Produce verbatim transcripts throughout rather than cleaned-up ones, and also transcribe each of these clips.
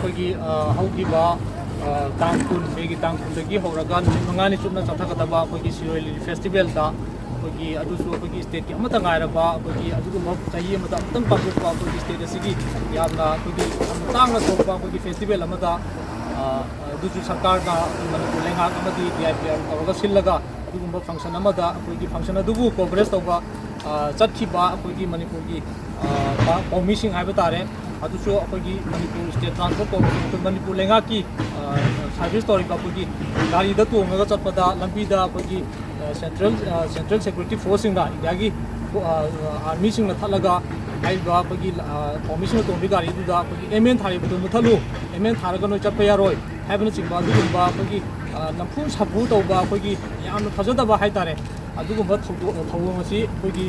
ꯑꯩꯈꯣꯏꯒꯤ ꯑ, ꯍꯧꯈꯤꯕ ꯑ, ꯇꯥꯡ ꯀꯨꯟ, ꯃꯦꯒꯤ ꯇꯥꯡ ꯀꯨꯟꯗꯒꯤ ꯍꯧꯔꯒ ꯅꯨꯃꯤꯠ ꯃꯉꯥꯅꯤ ꯆꯨꯞꯅ ꯆꯠꯊꯒꯗꯕ ꯑꯩꯈꯣꯏꯒꯤ ꯁꯤꯔꯣꯏ ꯂꯤꯂꯤ ꯐꯦꯁꯇꯤꯚꯦꯜꯗ ꯑꯩꯈꯣꯏꯒꯤ, ꯑꯗꯨꯁꯨ ꯑꯩꯈꯣꯏꯒꯤ ꯁ꯭ꯇꯦꯠꯀꯤ ꯑꯃꯠꯇ ꯉꯥꯏꯔꯕ ꯑꯩꯈꯣꯏꯒꯤ ꯑꯗꯨꯒꯨꯝꯕ ꯆꯍꯤ ꯑꯃꯗ ꯑꯃꯨꯛꯇꯪ ꯄꯥꯡꯊꯣꯛꯄ ꯑꯩꯈꯣꯏꯒꯤ ꯁ꯭ꯇꯦꯠ ꯑꯁꯤꯒꯤ ꯌꯥꯝꯅ ꯑꯩꯈꯣꯏꯒꯤ ꯌꯥꯝꯅ ꯇꯥꯡꯅ ꯊꯣꯛꯄ ꯑꯩꯈꯣꯏꯒꯤ ꯐꯦꯁꯇꯤꯚꯦꯜ ꯑꯃꯗ, ꯑ, ꯑꯗꯨꯁꯨ ꯁꯔꯀꯥꯔꯅ ꯑꯩꯈꯣꯏ ꯃꯅꯤꯄꯨꯔ ꯂꯩꯉꯥꯛ ꯑꯃꯗꯤ ꯗꯤ ꯑꯥꯏ ꯄꯤ ꯑꯥꯔ ꯇꯧꯔꯒ ꯁꯤꯜꯂꯒ ꯑꯗꯨꯒꯨꯝꯕ ꯐꯪꯁꯟ ꯑꯃꯗ ꯑꯩꯈꯣꯏꯒꯤ ꯐꯪꯁꯟ ꯑꯗꯨꯕꯨ ꯀꯣꯚꯔꯦꯖ ꯇꯧꯕ ꯑ, ꯆꯠꯈꯤꯕ ꯑꯩꯈꯣꯏꯒꯤ ꯃꯅꯤꯄꯨꯔꯒꯤ ꯑ, ꯄ- ꯀꯧꯃꯤꯁꯤꯡ ꯍꯥꯏꯕ ꯇꯥꯔꯦ꯫ ꯑꯗꯨꯁꯨ ꯑꯩꯈꯣꯏꯒꯤ ꯃꯅꯤꯄꯨꯔ ꯁ꯭ꯇꯦꯠ ꯇ꯭ꯔꯥꯟꯁꯄꯣꯔꯠ ꯀꯣꯔꯄꯣꯔꯦꯁꯟ, ꯑꯩꯈꯣꯏ ꯃꯅꯤꯄꯨꯔ ꯂꯩꯉꯥꯛꯀꯤ ꯑ, ꯁꯥꯔꯚꯤꯁ ꯇꯧꯔꯤꯕ ꯑꯩꯈꯣꯏꯒꯤ ꯒꯥꯔꯤꯗ ꯇꯣꯡꯉꯒ ꯆꯠꯄꯗ ꯂꯝꯕꯤꯗ ꯑꯩꯈꯣꯏꯒꯤ ꯑ, ꯁꯦꯟꯇ꯭ꯔꯦꯜ ꯑ, ꯁꯦꯟꯇ꯭ꯔꯦꯜ ꯁꯦꯀ꯭ꯌꯨꯔꯤꯇꯤ ꯐꯣꯔꯁꯁꯤꯡꯅ ꯏꯟꯗꯤꯌꯥꯒꯤ ꯑ, ꯑꯥꯔꯃꯤꯁꯤꯡꯅ ꯊꯠꯂꯒ ꯍꯥꯏꯔꯤꯕ ꯑꯩꯈꯣꯏꯒꯤ ꯑ, ꯀꯧꯃꯤꯁꯤꯡꯅ ꯇꯣꯡꯕ ꯒꯥꯔꯤꯗꯨꯗ ꯑꯩꯈꯣꯏꯒꯤ ꯑꯦꯝ ꯑꯦꯟ ꯊꯥꯔꯤꯕꯗꯨ ꯃꯨꯊꯠꯂꯨ, ꯑꯦꯝ ꯑꯦꯟ ꯊꯥꯔꯒ ꯅꯣꯏ ꯆꯠꯄ ꯌꯥꯔꯣꯏ ꯍꯥꯏꯕꯅꯆꯤꯡꯕ ꯑꯗꯨꯒꯨꯝꯕ ꯑꯩꯈꯣꯏꯒꯤ ꯑ, ꯅꯝꯐꯨ ꯁꯥꯐꯨ ꯇꯧꯕ ꯑꯩꯈꯣꯏꯒꯤ ꯌꯥꯝꯅ ꯐꯖꯗꯕ ꯍꯥꯏꯇꯥꯔꯦ꯫ ꯑꯗꯨꯒꯨꯝꯕ ꯊꯧꯗꯣꯛ ꯊꯧꯑꯣꯡ ꯑꯁꯤ ꯑꯩꯈꯣꯏꯒꯤ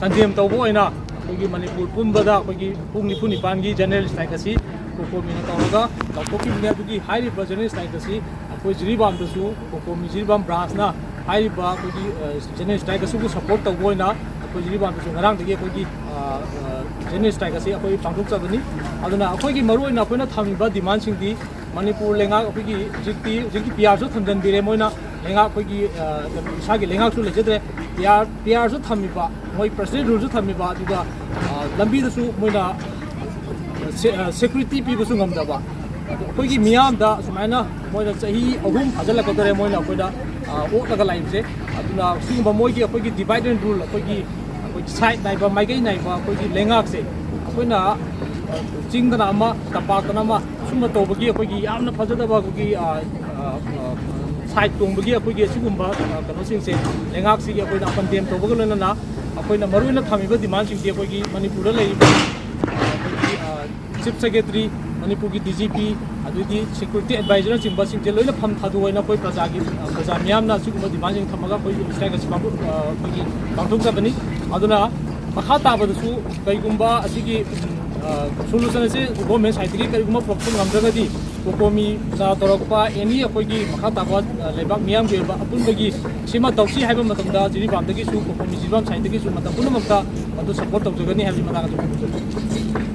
ꯀꯟꯗꯦꯝ ꯇꯧꯕ ꯑꯣꯏꯅ ꯑꯩꯈꯣꯏꯒꯤ ꯃꯅꯤꯄꯨꯔ ꯄꯨꯝꯕꯗ ꯑꯩꯈꯣꯏꯒꯤ ꯄꯨꯡ ꯅꯤꯐꯨ ꯅꯤꯄꯥꯟꯒꯤ ꯖꯦꯅꯔꯦꯜ ꯁ꯭ꯇ꯭ꯔꯥꯏꯛ ꯑꯁꯤ ꯀꯣꯀꯣꯃꯤꯅ ꯇꯧꯔꯒ ꯂꯥꯎꯊꯣꯛꯈꯤꯕꯅꯤ꯫ ꯑꯗꯨꯒꯤ ꯍꯥꯏꯔꯤꯕ ꯖꯦꯅꯔꯦꯜ ꯁ꯭ꯇ꯭ꯔꯥꯏꯛ ꯑꯁꯤ ꯑꯩꯈꯣꯏ ꯖꯤꯔꯤꯕꯥꯝꯗꯁꯨ ꯀꯣꯀꯣꯃꯤ ꯖꯤꯔꯤꯕꯥꯝ ꯕ꯭ꯔꯥꯟꯁꯅ ꯍꯥꯏꯔꯤꯕ ꯑꯩꯈꯣꯏꯒꯤ ꯖꯦꯅꯔꯦꯜ ꯁ꯭ꯇ꯭ꯔꯥꯏꯛ ꯑꯁꯤꯕꯨ ꯁꯄꯣꯔꯠ ꯇꯧꯕ ꯑꯣꯏꯅ ꯑꯩꯈꯣꯏ ꯖꯤꯔꯤꯕꯥꯝꯗꯁꯨ ꯉꯔꯥꯡꯗꯒꯤ ꯑꯩꯈꯣꯏꯒꯤ ꯖꯦꯅꯔꯦꯜ ꯁ꯭ꯇ꯭ꯔꯥꯏꯛ ꯑꯁꯤ ꯑꯩꯈꯣꯏ ꯄꯥꯡꯊꯣꯛꯆꯕꯅꯤ꯫ ꯑꯗꯨꯅ ꯑꯩꯈꯣꯏꯒꯤ ꯃꯔꯨꯑꯣꯏꯅ ꯑꯩꯈꯣꯏꯅ ꯊꯝꯃꯤꯕ ꯗꯤꯃꯥꯟꯁꯤꯡꯗꯤ ꯃꯅꯤꯄꯨꯔ ꯂꯩꯉꯥꯛ ꯑꯩꯈꯣꯏꯒꯤ ꯍꯧꯖꯤꯛꯇꯤ ꯍꯧꯖꯤꯛꯇꯤ ꯄꯤ ꯑꯥꯔꯁꯨ ꯊꯝꯖꯤꯟꯕꯤꯔꯦ ꯃꯣꯏꯅ꯫ ꯂꯩꯉꯥꯛ ꯑꯩꯈꯣꯏꯒꯤ ꯑ, ꯀꯩꯅꯣ, ꯏꯁꯥꯒꯤ ꯂꯩꯉꯥꯛꯁꯨ ꯂꯩꯖꯗ꯭ꯔꯦ꯫ ꯄꯤ ꯑꯥꯔ ꯄꯤ ꯑꯥꯔꯁꯨ ꯊꯝꯃꯤꯕ, ꯃꯣꯏ ꯄ꯭ꯔꯁꯤꯗꯦꯟ ꯔꯨꯜꯁꯨ ꯊꯝꯃꯤꯕ, ꯑꯗꯨꯒ ꯑ, ꯂꯝꯕꯤꯗꯁꯨ ꯃꯣꯏꯅ ꯁꯦꯀ꯭ꯌꯨꯔꯤꯇꯤ ꯄꯤꯕꯁꯨ ꯉꯝꯗꯕ꯫ ꯑꯗꯣ ꯑꯩꯈꯣꯏꯒꯤ ꯃꯤꯌꯥꯝꯗ ꯁꯨꯃꯥꯏꯅ ꯃꯣꯏꯅ ꯆꯍꯤ ꯑꯍꯨꯝ ꯐꯥꯖꯤꯜꯂꯛꯀꯗꯧꯔꯦ ꯃꯣꯏꯅ ꯑꯩꯈꯣꯏꯗ ꯑ, ꯑꯣꯠꯂꯒ ꯂꯥꯛꯏꯕꯁꯦ꯫ ꯑꯗꯨꯅ ꯁꯤꯒꯨꯝꯕ ꯃꯣꯏꯒꯤ ꯑꯩꯈꯣꯏꯒꯤ ꯗꯤꯚꯥꯏꯠ ꯑꯦꯟ ꯔꯨꯜ, ꯑꯩꯈꯣꯏꯒꯤ ꯑꯩꯈꯣꯏꯒꯤ ꯁꯥꯏꯠ ꯅꯥꯏꯕ, ꯃꯥꯏꯀꯩ ꯅꯥꯏꯕ ꯑꯩꯈꯣꯏꯒꯤ ꯂꯩꯉꯥꯛꯁꯦ ꯑꯩꯈꯣꯏꯅ ꯑ, ꯆꯤꯡꯗꯅ ꯑꯃ, ꯇꯝꯄꯥꯛꯇꯅ ꯑꯃ ꯁꯨꯝꯕ ꯇꯧꯕꯒꯤ ꯑꯩꯈꯣꯏꯒꯤ ꯌꯥꯝꯅ ꯐꯖꯗꯕ ꯑꯩꯈꯣꯏꯒꯤ ꯑ, ꯑ, ꯑ, ꯁꯥꯏꯠ ꯇꯣꯡꯕꯒꯤ ꯑꯩꯈꯣꯏꯒꯤ ꯑꯁꯤꯒꯨꯝꯕ ꯑ, ꯀꯩꯅꯣꯁꯤꯡꯁꯦ ꯂꯩꯉꯥꯛꯁꯤꯒꯤ ꯑꯩꯈꯣꯏꯅ ꯀꯟꯗꯦꯝ ꯇꯧꯕꯒ ꯂꯣꯏꯅꯅ ꯑꯩꯈꯣꯏꯅ ꯃꯔꯨꯑꯣꯏꯅ ꯊꯝꯃꯤꯕ ꯗꯤꯃꯥꯟꯁꯤꯡꯗꯤ ꯑꯩꯈꯣꯏꯒꯤ ꯃꯅꯤꯄꯨꯔꯗ ꯂꯩꯔꯤꯕ ꯑ, ꯑꯩꯈꯣꯏꯒꯤ ꯑ, ꯆꯤꯐ ꯁꯦꯀ꯭ꯔꯦꯇꯔꯤ, ꯃꯅꯤꯄꯨꯔꯒꯤ ꯗꯤ ꯖꯤ ꯄꯤ, ꯑꯗꯩꯗꯤ ꯁꯦꯀ꯭ꯌꯨꯔꯤꯇꯤ ꯑꯦꯗꯚꯥꯏꯖꯔꯅꯆꯤꯡꯕꯁꯤꯡꯁꯦ ꯂꯣꯏꯅ ꯐꯝ ꯊꯥꯗꯣꯛꯑꯣꯏꯅ ꯑꯩꯈꯣꯏ ꯄ꯭ꯔꯖꯥꯒꯤ, ꯄ꯭ꯔꯖꯥ ꯃꯤꯌꯥꯝꯅ ꯑꯁꯤꯒꯨꯝꯕ ꯗꯤꯃꯥꯟꯁꯤꯡ ꯊꯝꯃꯒ ꯑꯩꯈꯣꯏꯒꯤ ꯁ꯭ꯇ꯭ꯔꯥꯏꯛ ꯑꯁꯤ ꯄꯥꯡꯊꯣꯛ-, ꯑ, ꯑꯩꯈꯣꯏꯒꯤ ꯄꯥꯡꯊꯣꯛꯆꯕꯅꯤ꯫ ꯑꯗꯨꯅ ꯃꯈꯥ ꯇꯥꯕꯗꯁꯨ ꯀꯔꯤꯒꯨꯝꯕ ꯑꯁꯤꯒꯤ, ꯑ, ꯁꯣꯂꯨꯁꯟ ꯑꯁꯤ ꯒꯣꯔꯃꯦꯟ ꯁꯥꯏꯠꯇꯒꯤ ꯀꯔꯤꯒꯨꯝꯕ ꯄꯨꯔꯛꯄ ꯉꯝꯗ꯭ꯔꯒꯗꯤ ꯀꯣꯀꯣꯃꯤꯅ ꯇꯧꯔꯛꯄ ꯑꯦꯅꯤ ꯑꯩꯈꯣꯏꯒꯤ ꯃꯈꯥ ꯇꯥꯕ, ꯑ, ꯂꯩꯕꯥꯛ ꯃꯤꯌꯥꯝꯒꯤ ꯑꯣꯏꯕ ꯑꯄꯨꯟꯕꯒꯤ ꯁꯤꯃ ꯇꯧꯁꯤ ꯍꯥꯏꯕ ꯃꯇꯝꯗ ꯖꯤꯔꯤꯕꯥꯝꯗꯒꯤꯁꯨ, ꯀꯣꯀꯣꯃꯤ ꯖꯤꯔꯤꯕꯥꯝ ꯁꯥꯏꯠꯇꯒꯤꯁꯨ ꯃꯇꯝ ꯄꯨꯝꯅꯃꯛꯇ ꯃꯗꯨ ꯁꯄꯣꯔꯠ ꯇꯧꯖꯒꯅꯤ ꯍꯥꯏꯕꯒꯤ ꯃꯇꯥꯡ ꯑꯗꯨ ꯐꯣꯡꯗꯣꯛꯆꯔꯤ꯫